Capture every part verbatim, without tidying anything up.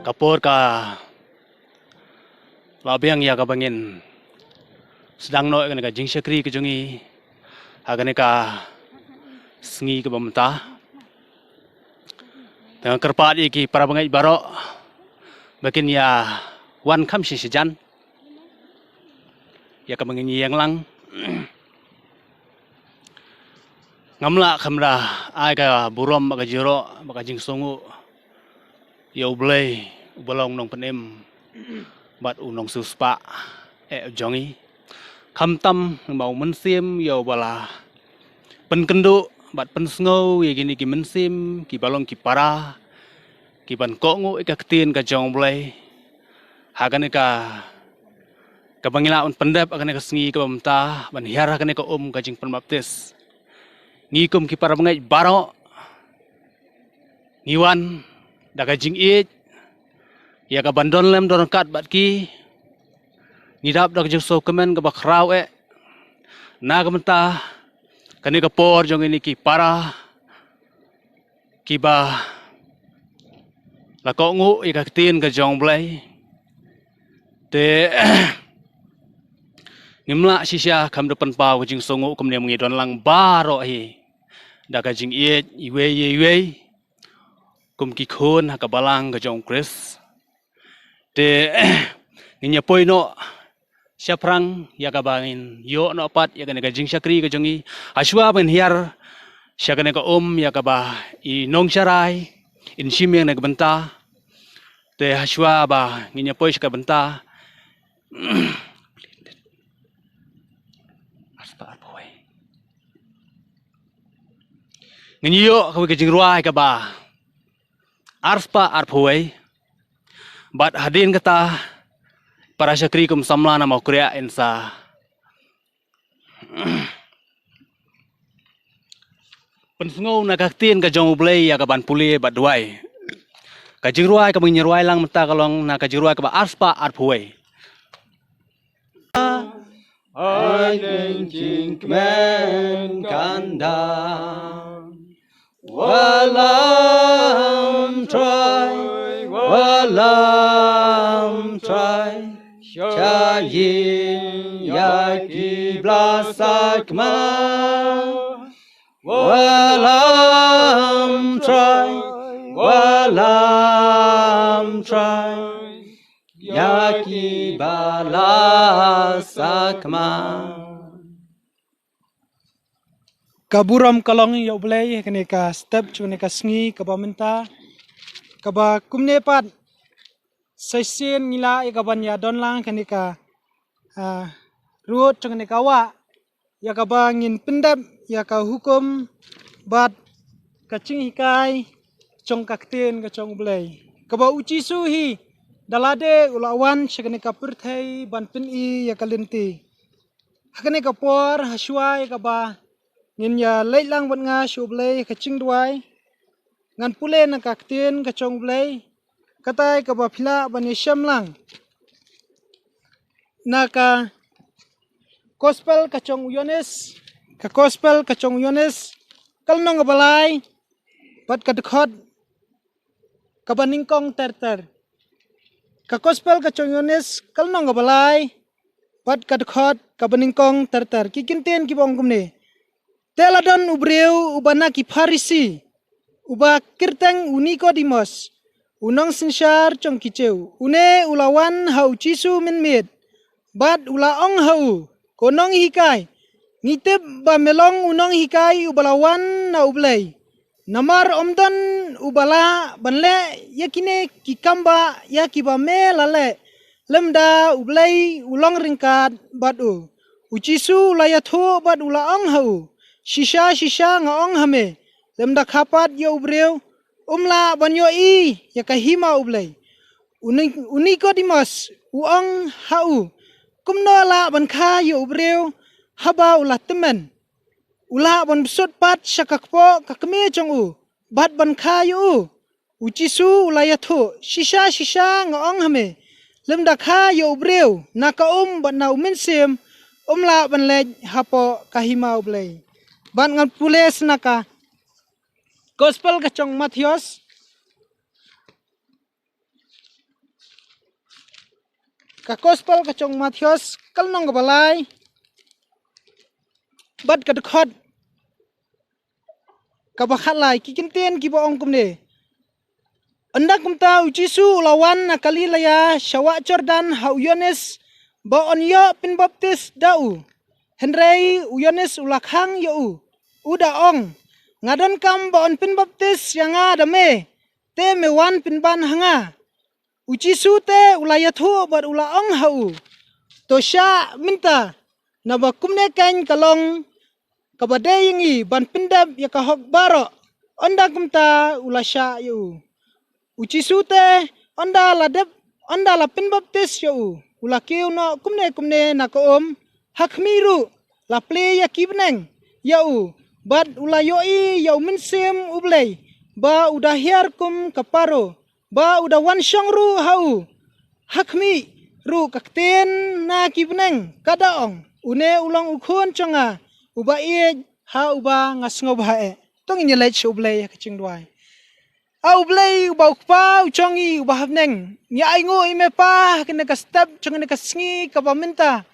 Ka por ka la biang ïa kaba ngin sdang noh ïa kane ka jingshakri ka jong ngi ha kane ka sngi kaba mynta. Te nga kyrpad ïa ki para bangeit baroh ba kin ïa wan kham shisha jan ïa kaba ngin ïeng lang. Ngam lah kham da ai ka burom bad ka jingïaroh bad ka jingsngew ïa U Blei uba long Nongpynim bad U Nongsiewspah eh jong ngi. Khamtam namar U Mynsiem ïa uba la pynkynduh bad pynsngew ïa kine ki mynsiem kiba long ki para kiban kohnguh ïa ka ktien ka jong U Blei. Ha kane ka kaba ngi lah ban pyndep ha kane ka sngi kaba mynta ban hiar ha kane ka um ka jingpynbaptis. Ngi kum ki para bangeit baroh ngi wan da ka jingïeit ïa kaban don lem don ryngkat bad ki. Ngi dap da ka jingsngewkmen kaba khraw eh na ka bynta kane ka por jong kine ki para kiba la kohnguh ïa ka ktien ka jong U Blei. Te ngim lah shisha kham da pynpaw ka jingsngew kumne, ngi don lang baroh hi da ka jingïeit iwei ïa iwei kum ki khun ha ka balang ka jong U Khrist. Te ngin ïa poi noh shaphrang ïa kaba ngin ïoh noh pat ïa kane ka jingshakri ka jong ngi. Hashwa ban hiar sha kane ka um ïa kaba i nongsharai in shim ïa kane ka bynta. Te hashwa ba ngin ïa poi sha ka bynta, ngin ïoh kawei ka jingrwai kaba arspah arphew wei. Bad hadien kata para shakri kum samla na Mawkriah in sa pynsngew na ka ktien ka jong U Blei ïa kaban pule bad duwai. Ka jingrwai kaba ngin rwai lang mynta ka long na ka jingrwai kaba arspah arphew wei. Ai kynjing kmen kanda. Wallam Trai, Wallam Trai, sha ïing ïa ki bla sakma. Wallam Trai, Wallam Trai, ïa ki bla sakma. Ka burom ka long ïa U Blei ha kane ka step jong kane ka sngi kaba mynta, kaba kumne pat sa shisien ngi lah ïa kaban ïa don lang ha kane ka, ah, rud jong kane ka wah ïa kaba ngin pyndep ïa ka hukum bad ka jinghikai jong ka ktien ka jong U Blei, kaba U Jisu hi da lade u la wan sha kane ka pyrthei ban pyni ïa ka lynti. Ha kane ka por, hashwa ïa kaba ngin ïa leit lang bad nga sha U Blei ha ka jingduwai, ngan pule na ka ktien ka jong U Blei, katai kaba phi lah ban ïa shem lang na ka Gospel ka jong u Ïoannis, ka Gospel ka jong u Ïoannis, ka lynnong kaba lai bad ka dkhot kaba nyngkong ter ter. Ka Gospel ka jong u Ïoannis, ka lynnong kaba lai bad ka dkhot kaba nyngkong ter ter. Ki kyntien kiba ong kumne. Te la don u briew uba na ki Pharisi, uba kyrteng u Nikodimos, u nongsynshar jong ki Jiw. Une u la wan ha u Jisu mynmiet bad u la ong ha u, Ko Nonghikai, ngi tip ba me long u nonghikai uba la wan na U Blei. Namar ym don uba lah ban leh ïa kine ki kambah ïa kiba me la leh, lymda U Blei u long ryngkat bad u. U Jisu u la ïathuh bad u la ong ha u, Shisha shisha nga ong ha me, lymda kha pat ïa u briew, um lah ban ïohi ïa ka hima U Blei. U Ni-, u Nikodimos u ong ha u, Kumno lah ban kha ïa u briew haba u la tymmen? U lah ban bsut pat sha ka kpoh ka kmie jong u bad ban kha ïa u? U Jisu u la ïathuh, Shisha shisha nga ong ha me, lymda kha ïa u briew na ka um bad na u mynsiem, um lah ban leit hapoh ka hima U Blei. Bad ngan pule sa na ka Gospel ka jong u Mathaios, Ka Gospel ka jong u Mathaios, ka lynnong kaba lai, bad ka dkhot kaba khatlai, ki kyntien kiba ong kumne: Ynda kumta u Jisu u la wan na Galilea sha wah Jordan ha u Ïoannis, ba un ïoh pynbaptis da u. Hynrei u Ïoannis u la khang ïa u, u da ong: Nga donkam ba un pynbaptis ïa nga da me, te me wan pynban ha nga? U Jisu te u la ïathuh bad u la ong ha u: To shah mynta, naba kumne keiñ ka long kaba dei ïa ngi ban pyndep ïa ka hok baroh. Ynda kumta u la shah ïa u. U Jisu te, ynda la dep, ynda la pynbaptis ïa u, u la kiew noh kumne kumne na ka um, ha khmih ruh la plie ïa ki bneng ïa u, bad u la ïohi ïa u Mynsiem u Blei, ba u da hiar kum ka paro, ba u da wan shong ruh ha u. Ha khmih ruh ka ktien na ki bneng ka da ong: Une u long u Khun jong nga, uba ïeit, ha uba nga sngewbha eh. To ngin ïaleit sha u Blei ha ka jingduwai. A u Blei uba u Kpa u jong ngi uba ha bneng, ngi ainguh ïa me Pa ha kane ka step jong kane ka sngi kaba mynta,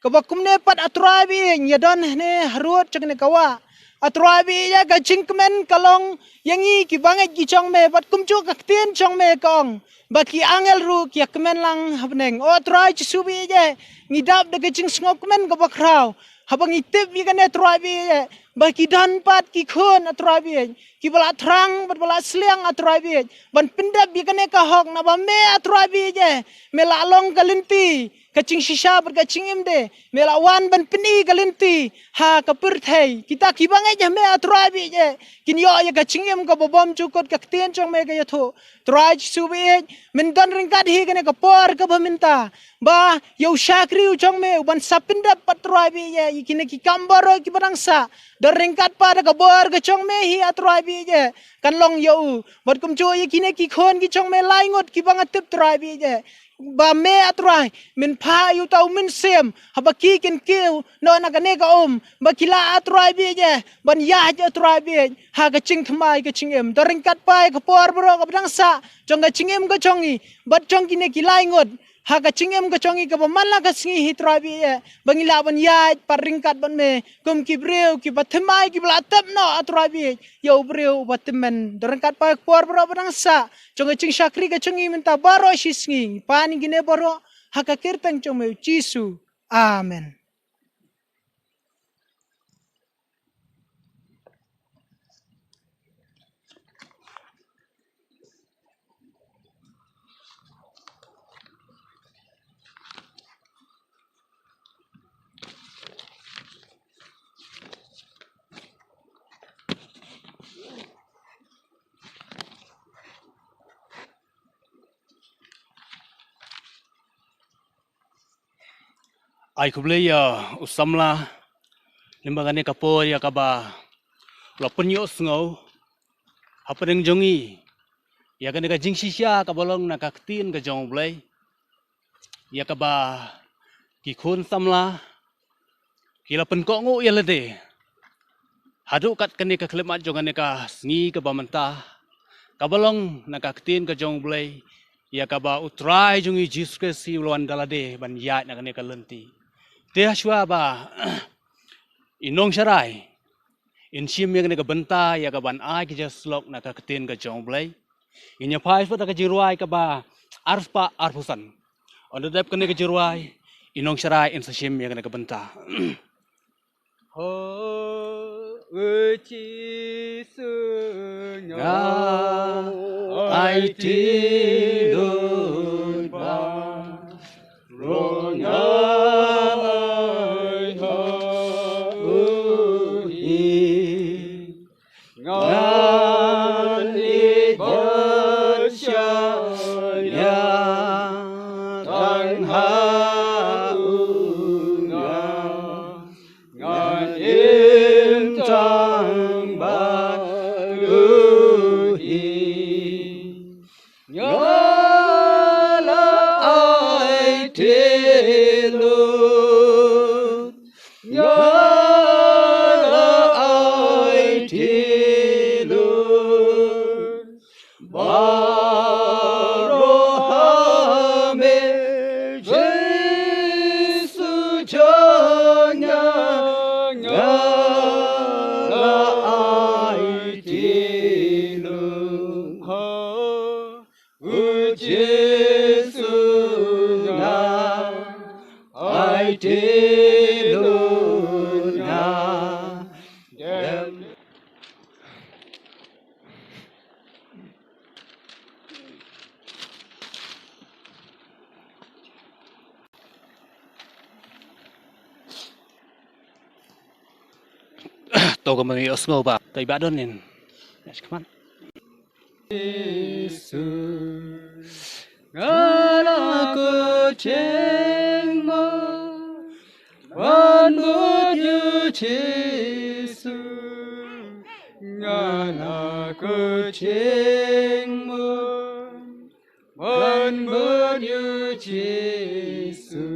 kaba kumne pat A Trai ba ïeit, ngi ïa don hangne harud jong kane ka wah. A Trai ba ïeit, ka jingkmen ka long ïa ngi ki bangeit ki jong me, bad kumjuh ka ktien jong me ka ong ba ki angel ruh ki ïa kmen lang ha bneng. O A Trai Jisu ba ïeit, ngi dap da ka jingsngewkmen kaba khraw haba ngi tip ïa kane A Trai ba ïeit, ba ki don pat ki khun A Trai ba ïeit, kiba la thrang bad ba la sliang A Trai ba ïeit, ban pyndep ïa kane ka hok, naba me A Trai ba ïeit, me la long ka lynti ka jingshisha bad ka jingim de, me la wan ban pyni ka lynti ha ka pyrthei. Kita ki bangeit ha me A Trai ba ïeit, kin ïoh ïa ka jingim kaba bymjukut, ka ktien jong me ka ïathuh. Trai Jisu ba ïeit, men don ryngkat hi kane ka por kaba mynta, ba ïa u shakri u jong me u ban sa pyndep pat Trai ba ïeit, ïa kine ki kam baroh kiba dang sah. Don ryngkat pat da ka bor ka jong me hi A Trai ba ïeit, kan long ïa u. Bad kumjuh ïa kine ki khun ki jong me lai ngut kiba nga tip Trai ba ïeit, ba me A Trai men phah ïa uta u Mynsiem, haba ki kin kiew noh na kane ka um, ba ki lah A Trai ba ïeit, ban ïaid A Trai ba ïeit, ha ka jingthymmai ka jingim. Don ryngkat pat ïa ka por baroh kaba dang sah jong ka jingim ka jong ngi bad jong kine ki lai ngut ha ka jingim ka jong ngi kaba man la ka sngi hi Trai ba ïeit, ba ngi lah ban ïaid pat ryngkat bad me kum ki briew kiba thymmai, kiba la tep noh A Trai ba ïeit ïa u briew uba tymmen. Don ryngkat pat ïa ka por baroh ba dang sah jong ka jingshakri ka jong ngi mynta baroh shi sngi. Ngi pan ïa kine baroh ha ka kyrteng jong me u Jisu. Amen. Ai khublei ïa u samla lyngba kane ka por ïa kaba u la pynïohsngew hapdeng jong ngi ïa kane ka jingshisha kaba long na ka ktien ka jong u Blei, ïa kaba ki khun samla ki la pynkohnguh ïa lade haduh kat kane ka khyllipmat jong kane ka sngi kaba mynta, kaba long na ka ktien ka jong u Blei, ïa kaba u Trai jong ngi Jisu Khrist u la wan da lade ban ïaid na kane ka lynti. Te hashwa ba i nongsharai in shim ïa kane ka bynta ïa kaban ai ki jingïasyllok na ka ktien ka jong u Blei, ngin ïa phai shuwa da ka jingrwai kaba arspah arphew san. Ynda dep kane ka jingrwai, i nongsharai in sa shim ïa kane ka bynta. Ho, u Jisu, nga ai ti lut ba, ro nga ai ha u hi. Ngan ïeit bad shaniah tang ha u nga. Ngan im tang bad u hi. Nga la ai ti lut. Nga la ai ti lut. Baroh ha me. Jisu nga ai te lun nga. To ka mami osngo ba tai ba don nin. Yes, come on. Jisu, nga la kut jingmut, wan bud ïa u Jisu. Nga la kut jingmut, wan bud ïa u Jisu.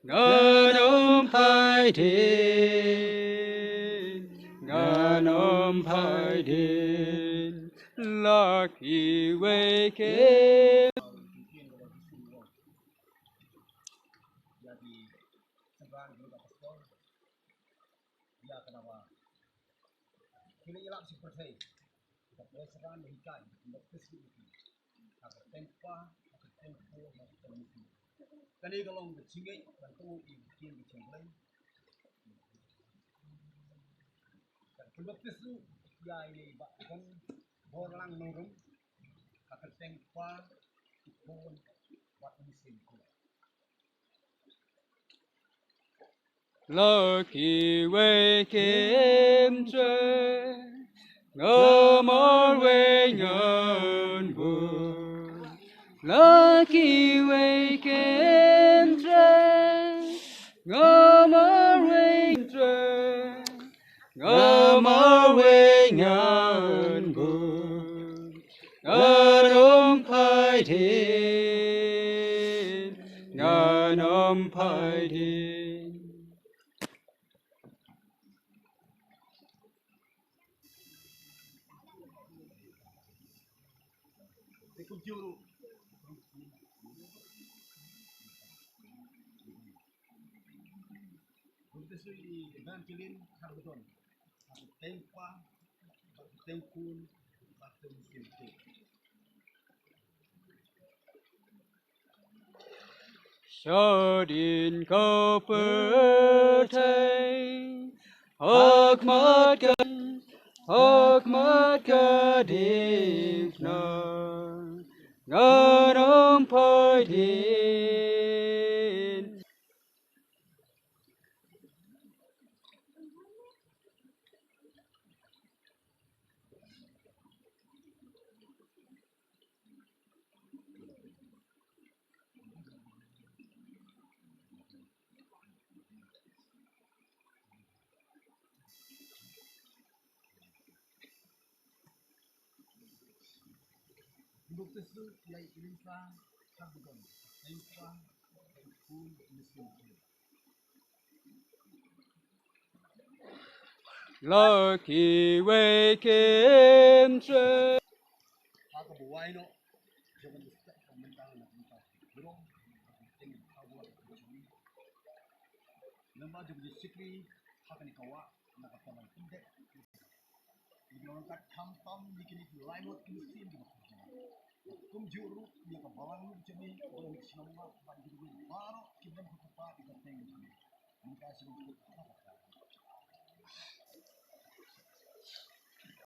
Ngan ym phai dien, ngan ym phai dien, la kiwei ki. Kane ka long ka jingngeit ban tngoh ïa ka ktien ka jong U Blei. Kan pynbaptis ruh ïa i Bah John Borlang Nongrum ha ka kyrteng u Kpa, u Khun bad u Mynsiem Bakhuid. La kiwei kim treh, nga marwei ngan bud. La kiwei kim treh, nga marwei treh, nga marwei ngan bud. Ngan ym phai dien, ngan ym phai dien. Baptis ïa i Evangeline Harbudon. Baptis ïa u Kpa, baptis ïa u Khun, baptis ïa u Mynsiem Bakhuid. Shadien ka pyrthei ha khmat ka, ha khmat ka diengphna, ngan ym phai dien. La kiwei kim treh. Ïa ki nongkat khamtam ïa kine ki lai ngut ki mynsiem kiba kut jingmut. Kumjuh ruh ïa ka balang ngut jong ngi, balang ngut shnong, bad ïa kito baroh kiba don ka kyrpad ïa ka kyrteng jong ngi. Mynta shu